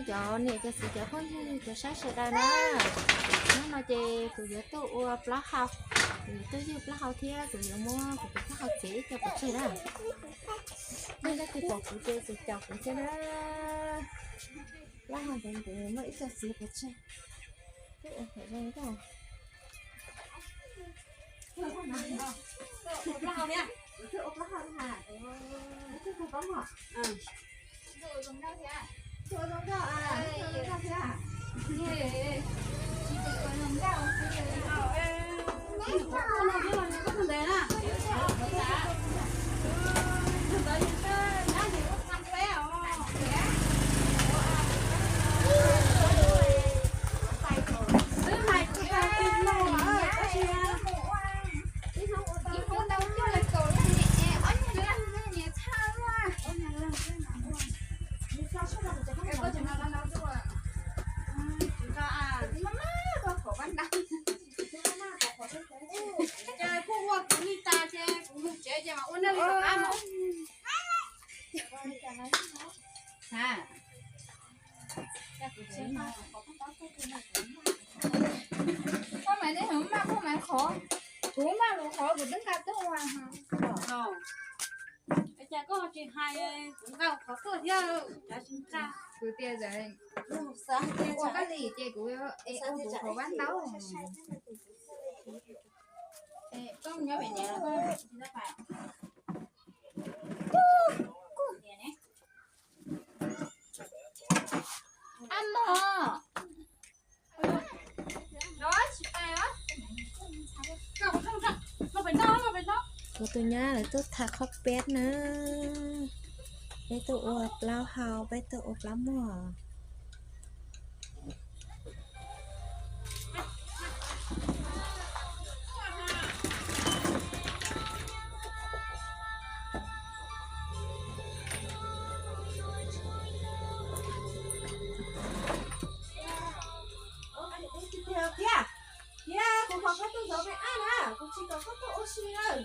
Cov niam cov txiv cov phooj ywg cov saib sawv daws na, hnub no ces kuv yuav tuaj ua plaub hau, kuv yuav tuaj ywg plaub hau thiab kuv yuav muab kuv tus plaub hau txiav ib co pov tseg na. Nej leej twg pom kuv ces tus caum kuv thiab na. Plaub hau ntev ntev muab ib co txiav pov tseg. Tuaj ua kom zoo nkauj. Ces kuj ua kuv li tas ces kuv mus tsev ces mas ua nej li rau qab no. Poj Maiv, nej hov maj Poj Maiv qhov, kuv maj lus qhov kuv twb nqa tuaj ua. Cas koj tsis hais kuv nqa qhov tuaj thiab, kuv tsis nqa. Kuv tias ua koj li ces kuv ua kuv qhov vaj ntaub. Koj nyob pem niam los koj tsis tau pais? Ab mog. Kuv tus nyab lawv tuaj tham qhob peb na. Peb tuaj ua plaub hau, peb tuaj ua plaub muag. Thiab, thiab kuv kom koj tuaj zov me ab na, kuv tsis kom koj tuaj ua si lawm.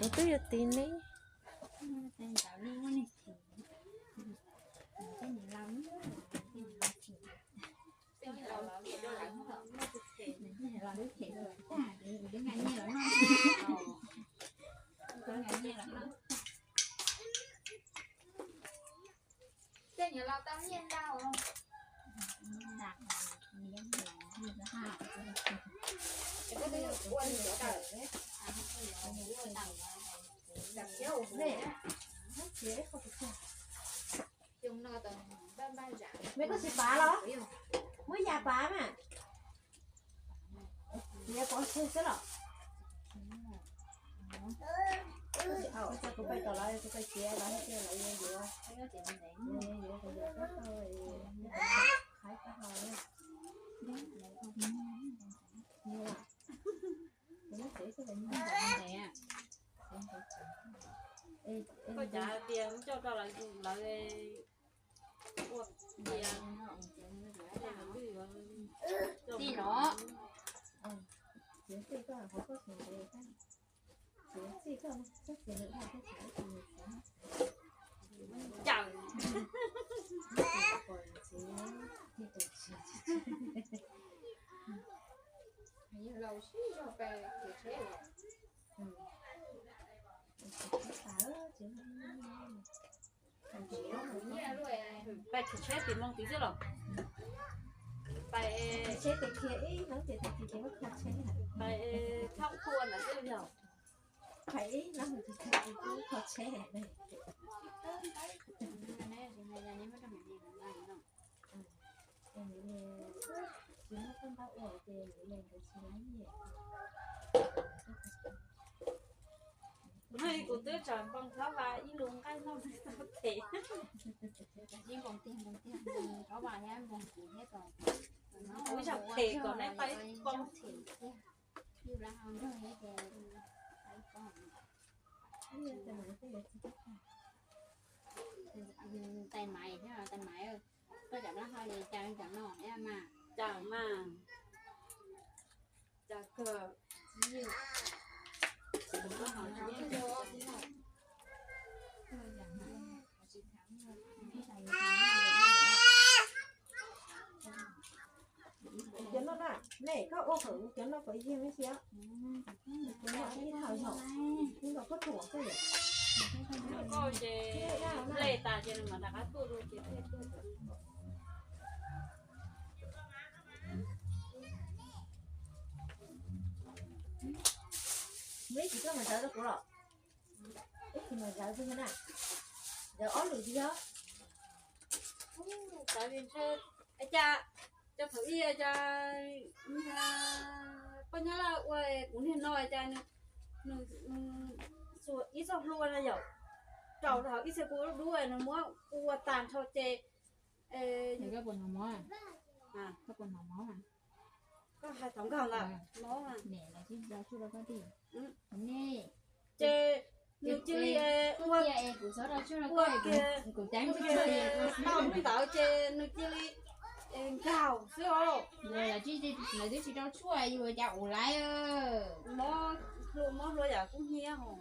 Kuv twb yuav tiv ne. Neb koj tsis pav los? Muab yas pav mas. Yas pov tseg xwb los? Kuv pais tom lawv, kuv pais txiav lawv hais tias lawv yuav yuav, yuav yuav, yuav yuav, qhaib pab hau. Koj cav tias coj rau lawv, lawv ua tias tij no. Caws. Laus sib zog pes khiav tsheb. Pais khiav tsheb tim moos tid xwb los? Pais, pais thaub tua ntawd xwb yog. Pais ib hnub kho tsheb. Kuv twb tsam npoo thaub vas ib lub nqaij noj tau them. Ib npoo tiag, npoo tiag, thaub vas thiab npoo kuv thiab tos. Ib zaug phem kom neb pab poob. Tais Maiv, Tais Maiv, koj cov plaub hau cas li cov no mas. Cas mas, cas kawg. Cov no na, nej koj ua kom cov no kom yig me siab. Cov no ib thaj yom, ib los koj tuam xwb yom. Koj ces nplej tas ces nws mam rov qab tuaj dua ces thiaj tuaj. Muaj ib chim koj mas zawv rau kuv los. Ib chim mas zawv twg na? Zawv ob lwm twg yog? Cas, cas thaum ub cas poj Nyab Laj ua kuv niag no cas nws, nws ib txoj hlua no yom, rau hauv ib txhia kua dub dub nws muab ua tag nrho ces. Koj hais thaum nkaug ntawd mob. Ces nws cia li ua, ua kiag, ua kiag tau ntawd ces nws cia li nkaug xwb os. Lawv twb tsis rau tshuaj yus cas ua laiv. Mob hlua, mob hlua yam kub hnyiab hos.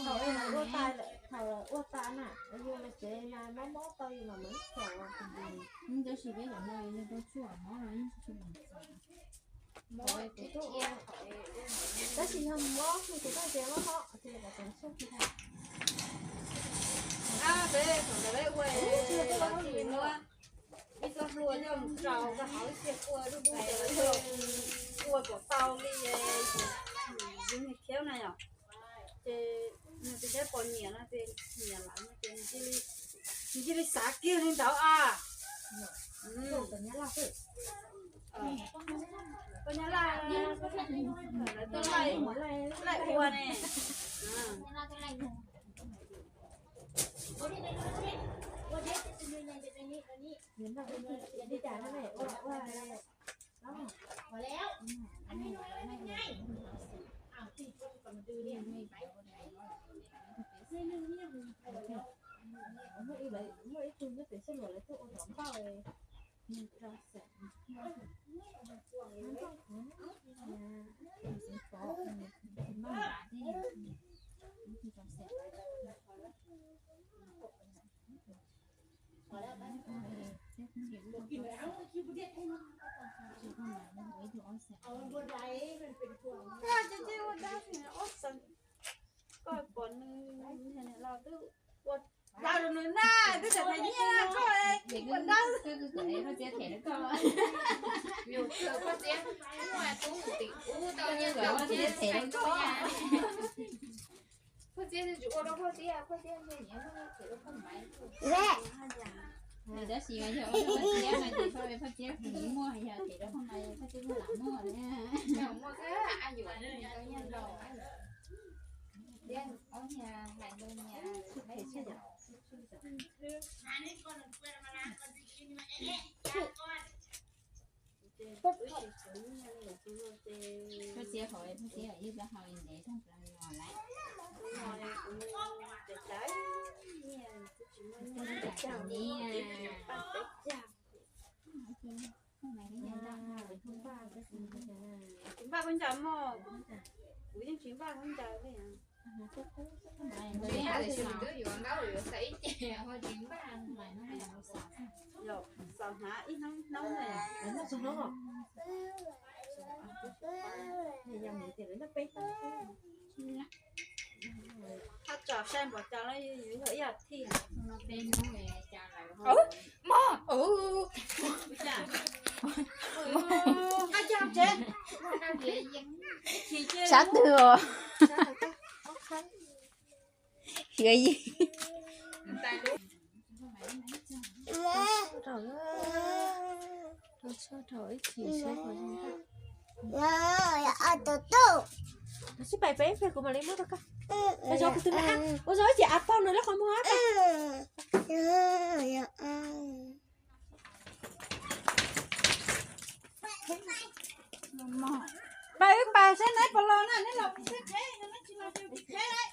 Thaum ua tais, thaum ua tas na, yus mas tsev mas mob mob tau yus mas mus ib txhia ua tus ntawd. Tab sis peb cov no yog rau tshuaj mob no yeej tsis tshua mus txog. Tab sis yog mob hlua ces koj tias mob mob ces kom tseem tshuaj kiag. Peb thaum ntawd peb ua, ib txoj hlua coj mus rau rau hauv ib txhia kua dub dub ces ua kom tau li yus niag khiaub na yom. Ces nws tus dab pos nyiam no ces nyiam lawm no ces nws cia li xav kiag li ntawd a. Poj Nyab Laj, lawv tuaj laij ua ne. Muaj ib tug nyob pem sab luas lawv tuaj ua tom npauj, nws rau xeem, nws xeem pom, nws tsis maj npav thiab, nws rau xeem. Koj pom nws niag laus twb ua dab rau nws na, twb txawm nyiaj koj ua dab. Yus kawg koj txiv muaj tub tim ub tau nyiaj koj txiv them rau koj. Phauj Txiab tsis ua rau Phauj Txiab, Phauj Txiab nyiam muaj nyiaj them rau Phauj Maiv. Tab sis mas yog ua rau Phauj Txiab mas ces Phauj Txiab kuj muaj, yog them rau Phauj Maiv Phauj Txiab kuj lam muaj na. Muaj kab a yuam tau nyiaj laus. Ob niag hais ntau niag lawm. Phauj Txiab hov, Phauj Txiab hov ib pliag hau ntev tag plaws los lawm. Tsis npaj khaub ncaws mog, kuv yeej tsis npaj khaub ncaws li. Twb yuav nkauj yuav xav ib ce ho tsis npaj. Xav hnav ib hnub hnub na. Thaj tsam saib npaum cas los yog ib as thiv. Sab twg os? Hiav yig. Rau ib chim sab. Sib pais peb kuv mam li muab rau koj. Ua zov ib chim av pauj nws lub qhov muag. Rau Pab wb pab saib neb puas los na, neb los kuv saib tsheb, yog neb tsis los ces kuv tsheb lauj.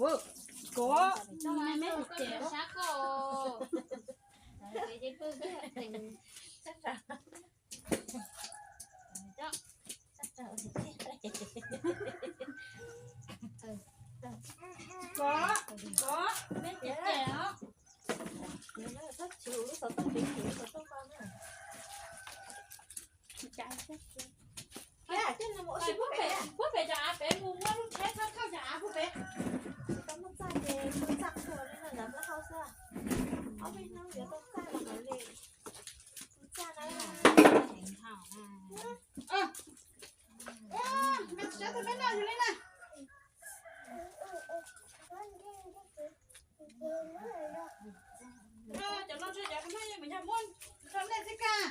Ua, kov, me me ces sab koj. Kov, kov, me ces ces os. Puab pem cov av pem mus muab lub tsheb thauj thauj cov av puag pem. Tsis tau muaj txaj ces muaj txaj qhuas li no ntawd muab thauj xwb. Ob peb hnub yuav tau txaj los mus li. Txaj na. Sawv tau peb noj yus li na. Cov no ntshe cov kuv noj yeej mus yog muab rau nej xwb kag.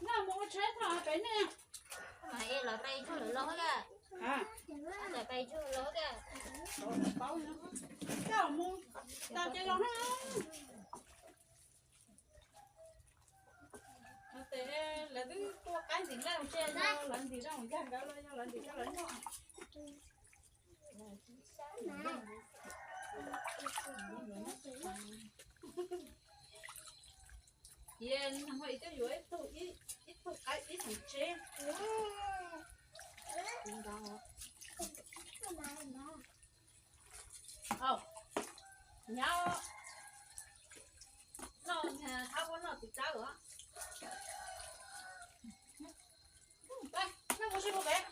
Noj mus ua tsheb thaum pem ne. Mas es los pais tshuaj lawm los kag. Los pais tshuaj los kag. Coj mus tas ces los na. Tes lawv twb tua qaib ntxim lawm, ntshe yog lawv ntxim rau yag nkawd los yog lawv ntxim rau lawv noj. Ces nag hmo ib coj yuav ib tug, ib tug qaib ib tug tsheb. Nyob noj, thab muab noj txiv tsawb os. Noj ua si puag pem.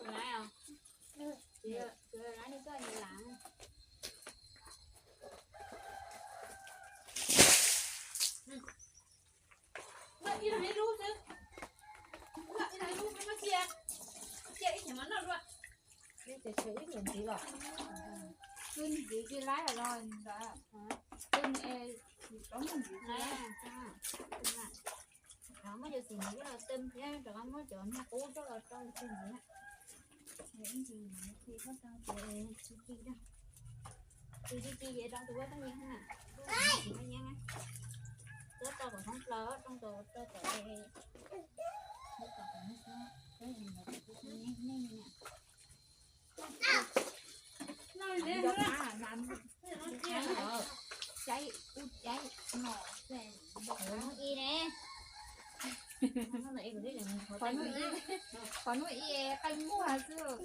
Noj ib leeg ib lub xwb. Noj ib leeg ib lub xwb, muab cia, cia ib chim mas noj dua. Ib ntxiv los, ib ntxiv cia laib los ntawd, ib ntxiv cia laib. Rov muab cov xim ntawd coj los tem thiab rov qab muab cov niag qub coj los rau tus ntxiv na. Ib ntxiv ntxiv koj rau tus tsis ci, tus tsis ci ces rau tus uab toj yeeb na. Tsis toj yeeb na. Tuab rau kom thoob plaws, rau tom, rau tom, rau tom, rau tom, rau tom, Qhov hnub ib qe muag xwb.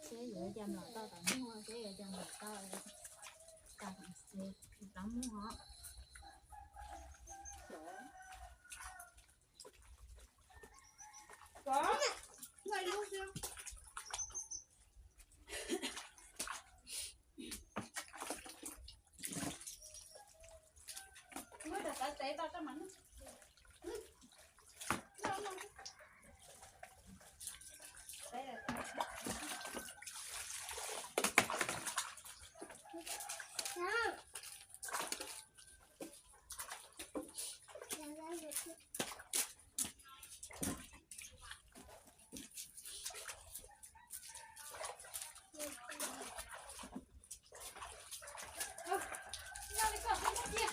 Seb yuav cas mlom tau tom muag, seb yuav cas mlom tau, tau muag os. Noj li koj, koj noj cia.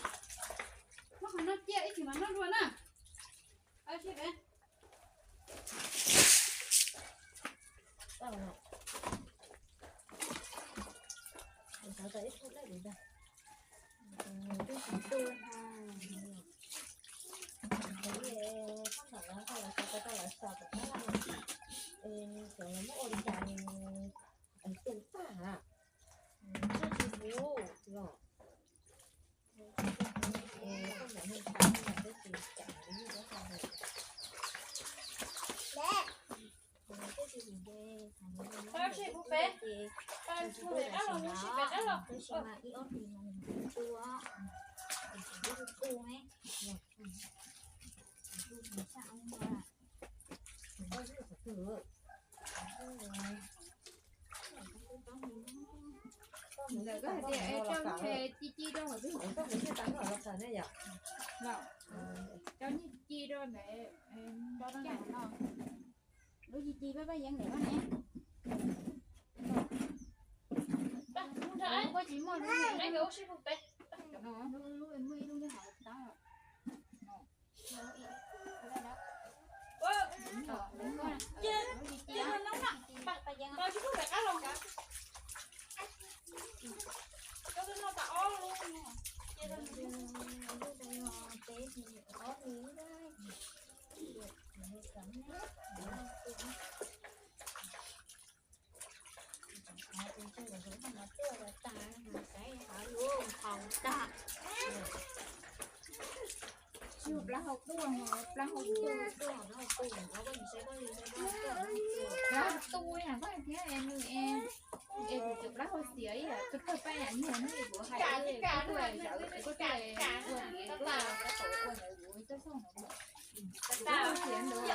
Muab qhov no cia ib chim mas noj dua na. Tus tag, tsis tsis hu los. Pab sib pub peb, pab sib pub peb qab los, sib peb qab los. Ntawm koj hais tias es coj ci ci rau hauv twg? Coj ci ci rau ntawd, lub ci ci pab pab yeeb ntawm koj ne. Koj tsis muaj lub, lub, lub muaj ib lub nyob hauv tab. Plaub hau quaj, plaub hau quaj, plaub hau tu na, koj thiab es nws es, es kuv cov plaub hau xiav ib yam tus kawg paj yam nyiag no es kuv hais, kuv tuaj, kuv tuaj ua, kuv tuaj ua ntawd kuv coj xauj no. Plaub hau xiav ntawd.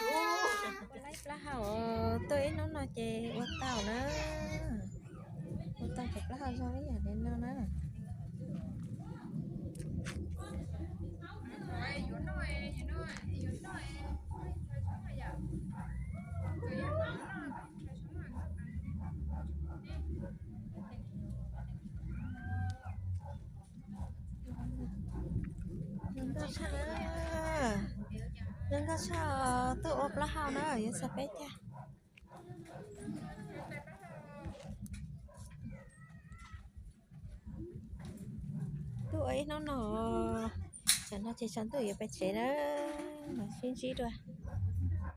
Ua laib plaub hau tuaj ib hnub no ces ua tau na. Ua tau cov plaub hau zoo ib yam li no na. Zoo nkauj tshaj, zoo nkauj tshaj, tuaj ua plaub hau na, yuav xa peb caug. Tuaj ua ib hnub no, tsam no ces tshav ntuj yuav peb tsev na, mam sib ntsib dua.